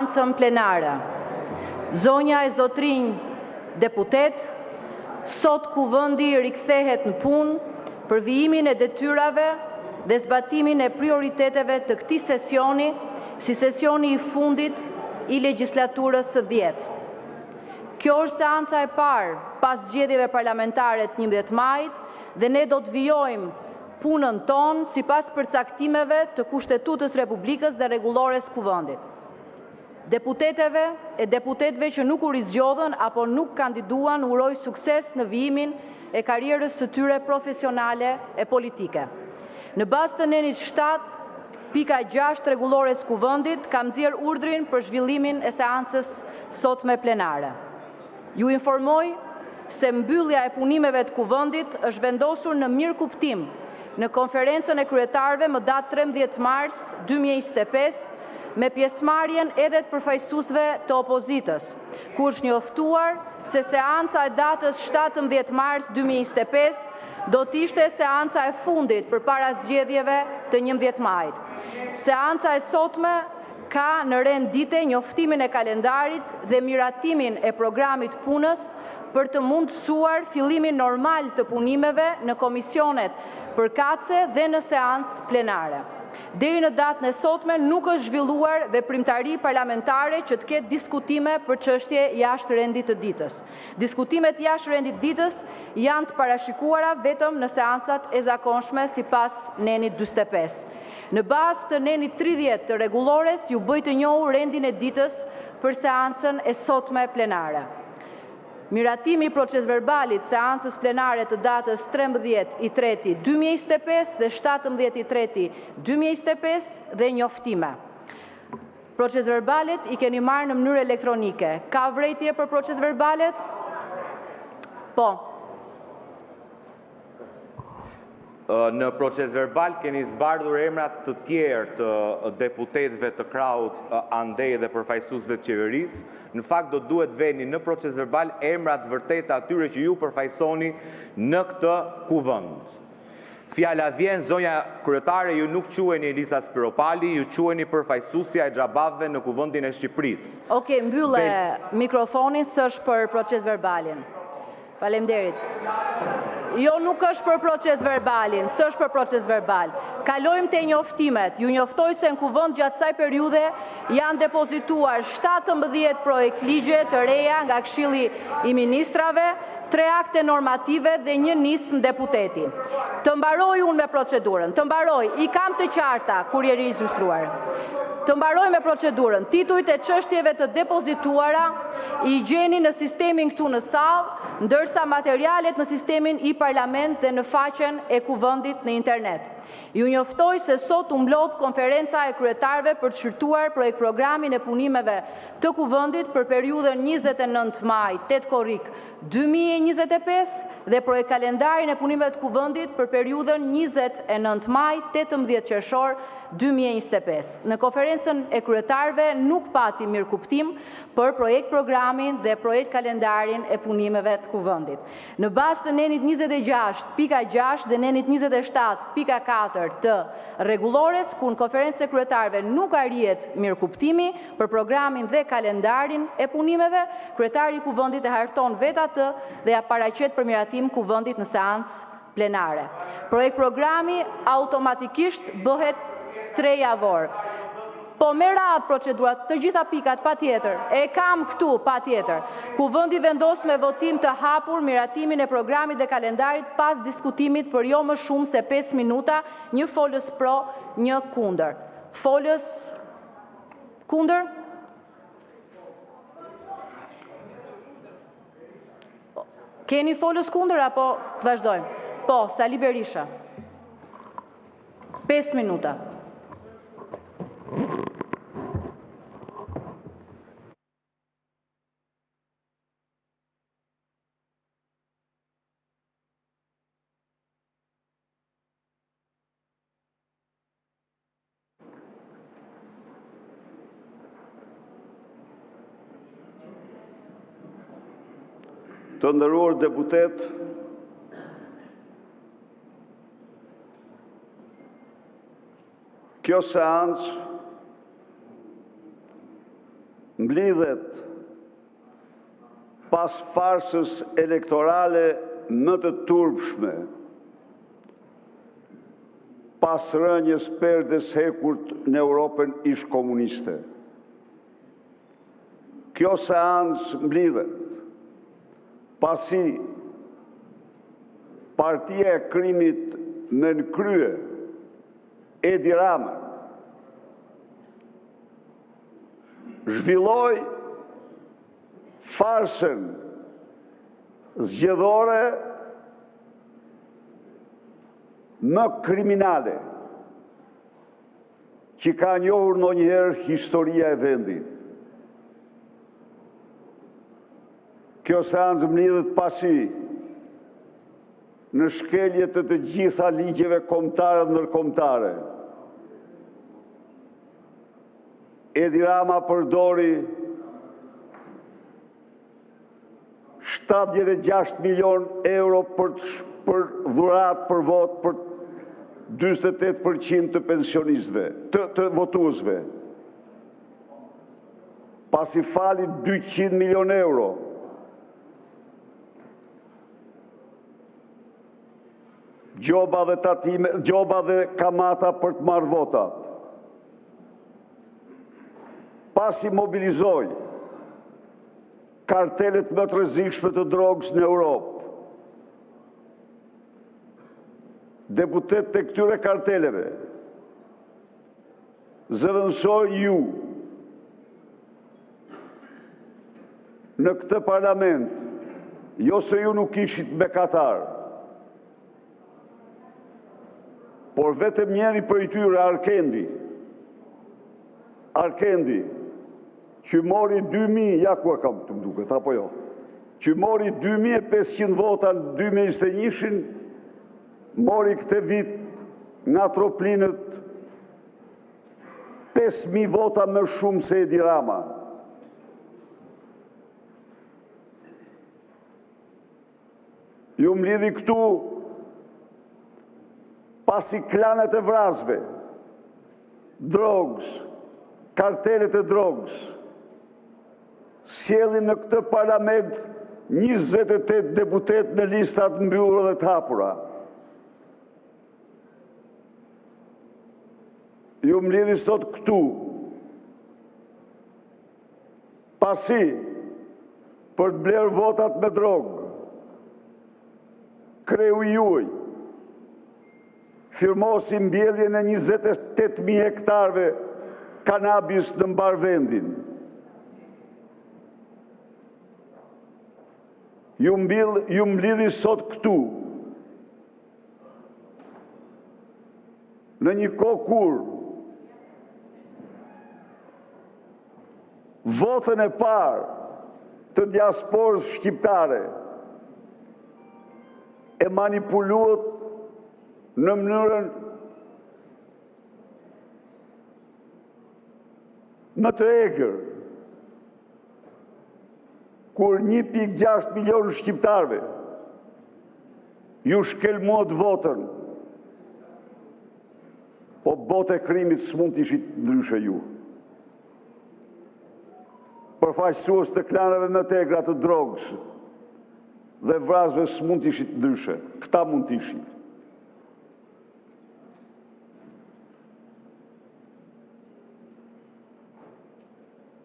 seancën plenare. Zonja e zotërinj deputetë, Sot Kuvendi rikthehet në punë për vijimin e detyrave dhe zbatimin e prioriteteve të këtij sesioni, si sesioni i fundit i legjislaturës X. Kjo është seanca e parë pas zgjedhjeve parlamentare të 11 majit dhe ne do të vijojmë punën tonë sipas përcaktimeve të Kushtetutës së Republikës dhe Rregullores së Kuvendit. Deputeteve e deputetëve që nuk u rizgjodhën apo nuk kandiduan, u uroj sukses në vijimin e karrierës së tyre profesionale e politike! Në bazë të nenit 7, pika 6, të Rregullores së Kuvendit, kam nxjerrë urdhrin për zhvillimin e seancës së sotme plenare. Ju informoj se mbyllja e punimeve të Kuvendit është vendosur në mirëkuptim në Konferencën e Kryetarëve në datën 13 mars 2025, me pjesëmarrjen edhe të përfaqësuesve të opozitës, ku është njoftuar se seanca e datës 17 mars 2025 do të ishte seanca e fundit përpara zgjedhjeve të 11 majit. Seanca e sotme ka në rend dite njoftimin e kalendarit dhe miratimin e programit të punës, për të mundësuar fillimin normal të punimeve në komisionet përkatëse dhe në seancë plenare. Deri në datën e sotme nuk është zhvilluar veprimtari parlamentare që të ketë diskutime për çështje jashtë rendit të ditës. Diskutimet jashtë rendit të ditës janë të parashikuara vetëm në seancat e zakonshme, sipas nenit 45. Në bazë të nenit 30 të Rregullores, ju bëj të njohur rendin e ditës për seancën e sotme plenare: miratimi i procesverbalit të seancës plenare të datës 13.3.2025 dhe 17.3.2025 dhe njoftime. Procesverbalet i keni marrë në mënyrë elektronike. A ka vërejtje për procesverbalet? Po. Në procesverbal keni zbardhur emra të tjerë të deputetëve të krahut andej dhe përfaqësuesve të qeverisë. Në fakt, do të duhet të vendosni në procesverbal emrat e vërtetë të atyre që ju përfaqësoni në këtë Kuvend. Fjala vjen, zonja Kryetare, ju nuk quheni Elisa Spiropali, ju quheni përfaqësuesja e Xhabaftëve në Kuvendin e Shqipërisë. Dakord, mbylle mikrofonin, se nuk është për procesverbalin. Faleminderit! Jo, nuk është për procesverbalin, nuk është për procesverbalin. Kalojmë te njoftimet. Ju njoftoj se në Kuvend gjatë kësaj periudhe janë depozituar 17 projektligje të reja nga Këshilli i Ministrave, 3 akte normative dhe 1 nismë deputeti. Të mbaroj unë me procedurën, të mbaroj. I kam të qarta kur je regjistruar. Të mbaroj me procedurën. Titujt e çështjeve të depozituara i gjeni në sistemin këtu në sallë, ndërsa materialet në sistemin e-Parlament dhe në faqen e Kuvendit në internet. Ju njoftoj se sot u mblodh Konferenca e Kryetarëve për të shqyrtuar projektprogramin e punimeve të Kuvendit për periudhën 29 maj - 8 korrik 2025 dhe projektkalendarin e punimeve të Kuvendit për periudhën 29 maj - 18 qershor 2025. Në Konferencën e Kryetarëve nuk pati mirëkuptim për projektprogramin dhe projektkalendarin e punimeve të Kuvendit. Në bazë të nenit 26, pika 6, dhe nenit 27, pika 4, të Rregullores, kur në Konferencën e Kryetarëve nuk arrihet mirëkuptimi për programin dhe kalendarin e punimeve, Kryetari i Kuvendit e harton vetë atë dhe ia paraqet për miratim Kuvendit në seancë plenare. Projektprogrami automatikisht bëhet trejavor. Po, me radhë procedurat, të gjitha pikat, patjetër. E kam këtu, patjetër. Kuvendi vendos me votim të hapur miratimin e programit dhe kalendarit pas diskutimit për jo më shumë se 5 minuta, një folës pro, një kundër. Folës kundër? Keni folës kundër apo të vazhdojmë? Po, Sali Berisha, 5 minuta. Të nderuar deputetë, Kjo seancë. Mblidhet pas farsës elektorale më të turpshme, pas rënies së perdes së hekurt në Europën ish-komuniste. Kjo seancë mblidhet pasi partia e krimit me në krye Edi Ramën zhvilloi farsën zgjedhore më kriminale që ka njohur ndonjëherë historia e vendit. Kjo seancë mblidhet pasi, në shkelje të të gjitha ligjeve kombëtare dhe ndërkombëtare, Edi Rama përdori 76 milionë euro për dhuratë, për votë, për 48% të pensionistëve, të votuesve, pasi fali 200 milionë euro gjoba dhe tatime, gjoba dhe kamata për të marrë votat, pasi mobilizoi kartelet më të rrezikshme të drogës në Europë. Deputetët e këtyre karteleve zëvendësojnë ju në këtë Parlament, jo se ju nuk ishit mëkatarë, por vetëm njëri prej tyre, Arkendi, Arkendi, që mori 2000, ja ku e kam këtu, më duket, apo jo, që mori 2500 vota në 2021-shin, mori këtë vit nga Troplinët 5000 vota më shumë se Edi Rama. Ju mblidheni këtu pasi klanet e vrasësve, drogës, kartelet e drogës, sjellin në këtë Parlament 28 deputetë në lista të mbyllura dhe të hapura. Ju mblidheni sot këtu pasi për të blerë votat me drogë, kreu juaj firmosi mbjelljen e 28 mijë hektarëve kanabis në mbarë vendin. Ju, mbill, ju mblidheni sot këtu në një kohë kur votën e parë të diasporës shqiptare e manipuluat në mënyrën më të egër, kur 1.6 milion shqiptarëve ju shkelmuat votën, po botë e krimit s'mund të ishit ndryshe ju. Përfaqësues të klaneve më të egra të drogës dhe vrasësve s'mund të ishit ndryshe. Këta mund të ishit.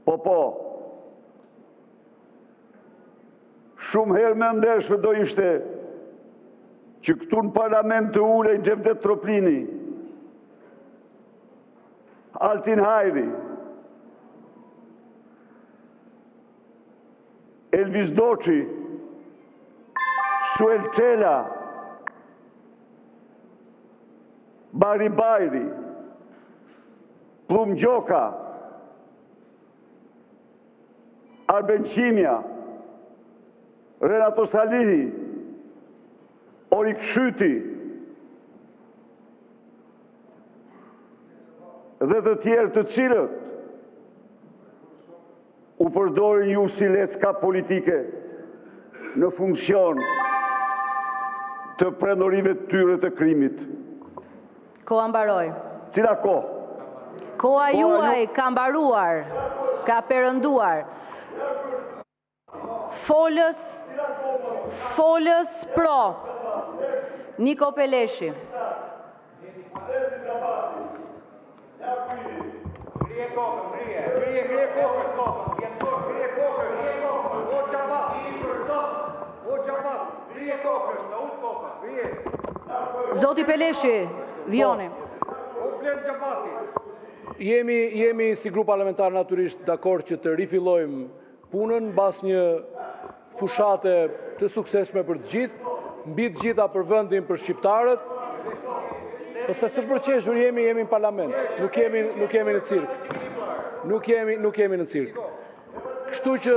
Po, po, shumë herë më e ndershme do ishte që këtu në parlament të ulej Xhevdet Troplini, Altin Hajri, Elvis Doçi, Suel Çela, Bahri Bajri, Pëllumb Gjoka, Arben Qimja, Renato Salihi, Orik Shyti dhe të tjerë të cilët u përdorin ju si lecka politike në funksion të perandorive të tyre të krimit. Koha mbaroi. Cila kohë? Koha juaj ka mbaruar. Ka perënduar. Folës, folës pro, Niko Peleshi. Zoti Peleshi, vijoni. Jemi, jemi si grup parlamentar natyrisht dakord që të rifillojmë punën mbas një fushate të suksesshme për të gjithë, mbi të gjitha për vendin, për shqiptarët. Po se s'është për të qeshur, jemi jemi në parlament, nuk jemi nuk jemi në cirk. Nuk jemi nuk jemi në cirk. Kështu që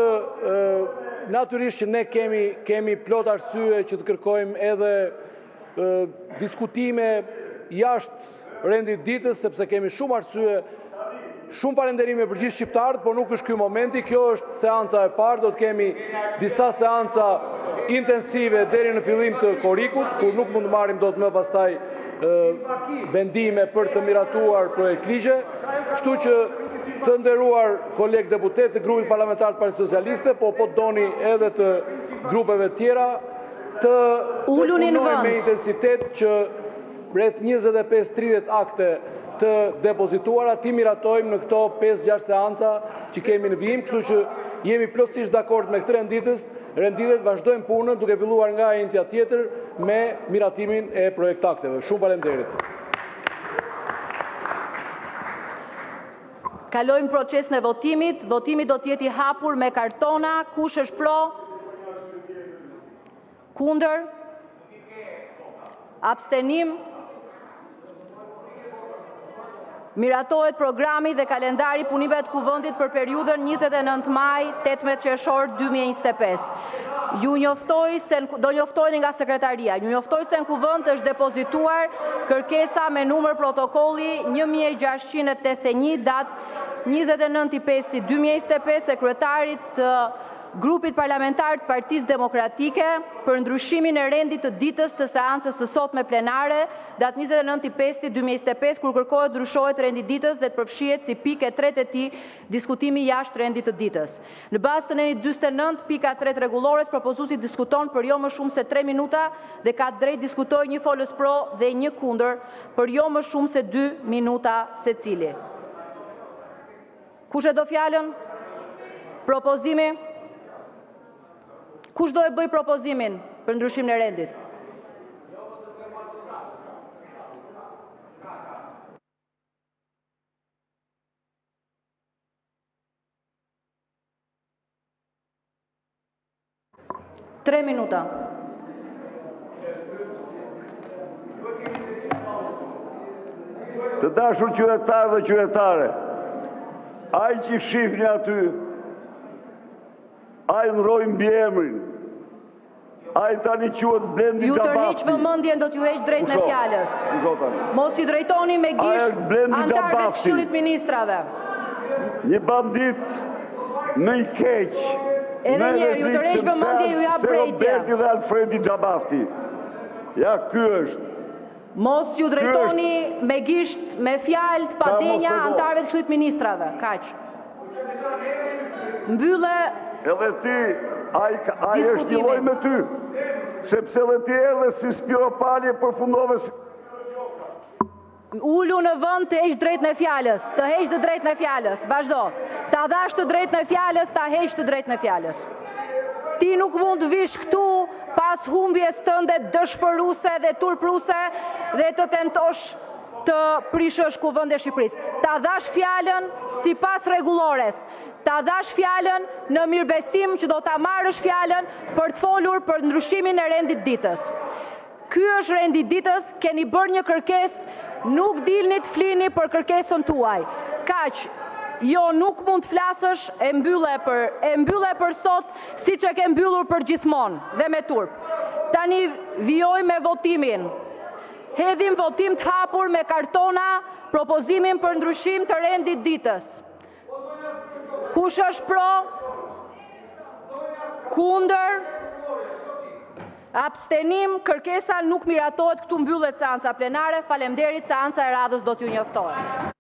natyrisht që ne kemi kemi plot arsye që të kërkojmë edhe diskutime jashtë rendit të ditës, sepse kemi shumë arsye, shumë falënderime për gjithë shqiptarët, por nuk është ky momenti. Kjo është seanca e parë, do të kemi disa seanca intensive deri në fillim të korrikut, kur nuk mund të marrim dot më pastaj vendime për të miratuar projektligje. Kështu që të nderuar kolegë deputetë të Grupit Parlamentar të Partisë Socialiste, po po të doni edhe të grupeve të tjera, të Uluni në punojmë vend. me intensitet që rreth 25-30 akte të depozituara t'i miratojmë në këto 5-6 seanca që kemi në vijim, kështu që jemi plotësisht dakord me këtë rend ditës, rend dite, vazhdojmë punën duke filluar nga e enjtja tjetër me miratimin e projektakteve. Shumë faleminderit. Kalojmë në procesin e votimit. Votimi do të jetë i hapur me kartona. Kush është pro? Kundër? Abstenim? Miratohet programi dhe kalendari i punimeve të Kuvendit për periudhën 29 maj 18 qershor 2025. Ju njoftoj se do njoftoheni nga sekretaria. Ju njoftoj se në Kuvend është depozituar kërkesa me numër protokolli 1681 datë 29.5.2025 e kryetarit të Grupit Parlamentar të Partisë Demokratike për ndryshimin e rendit të ditës të seancës së sotme plenare, datë 29.5.2025, ku kërkohet të ndryshohet rendi i ditës dhe të përfshihet si pikë e tretë e tij diskutimi jashtë rendit të ditës. Në bazë të nenit 49, pika 3 të Rregullores, propozuesi diskuton për jo më shumë se 3 minuta dhe ka të drejtë të diskutojë një folës pro dhe një kundër për jo më shumë se 2 minuta secili. Kush e do fjalën? Propozimi? Kush do e bëjë propozimin për ndryshimin e rendit? 3 minuta. Të dashur qytetarë dhe qytetare, ai që shihni aty, ai ndërroi mbiemrin, ai tani quhet Blendi Ju tërheq Xhabafti. vëmendjen, do t'ju heq drejtën e Pusho, fjalës. pusho tani. Mos i drejtoni me Ai gisht është Blendi anëtarëve të Xhabafti. Këshillit të Ministrave. Një bandit më i keq, Edhe më një herë, ju tërheq rrezikshëm vëmendje, ju jap se vërejtje. Roberti dhe Alfredi Xhabafti. Ja, ky është. Mos ju drejtoni me gisht, me fjalë të padenja mos e do. anëtarëve të Këshillit të Ministrave. Kaq. Mbylle Edhe ti, ai ai është Diskutimin. njëlloj me ty, sepse edhe ti erdhe si Spiropali e përfundove si Ulu në vend të heq drejtën e fjalës, të heq të drejtën e fjalës. Vazhdo. Ta dhash të drejtën e fjalës, ta heq të drejtën e fjalës. Ti nuk mund të vish këtu pas humbjes tënde dëshpëruese dhe turpruese dhe të tentosh të prishësh Kuvendin e Shqipërisë. Ta dhash fjalën sipas rregullores. Ta dhash fjalën në mirëbesim që do ta marrësh fjalën për të folur për ndryshimin e rendit të ditës. Ky është rendi i ditës, keni bërë një kërkesë, nuk dilni të flini për kërkesën tuaj. Kaq, jo nuk mund të flasësh, e mbylle për e mbylle për sot, siç e ke mbyllur për gjithmonë dhe me turp. Tani vijojmë me votimin. Hedhim votim të hapur me kartona propozimin për ndryshim të rendit ditës. Kush është pro? Kundër? Abstenim, kërkesa nuk miratohet, këtu mbyllet seanca plenare. Faleminderit, seanca e radhës do t'ju njoftohet.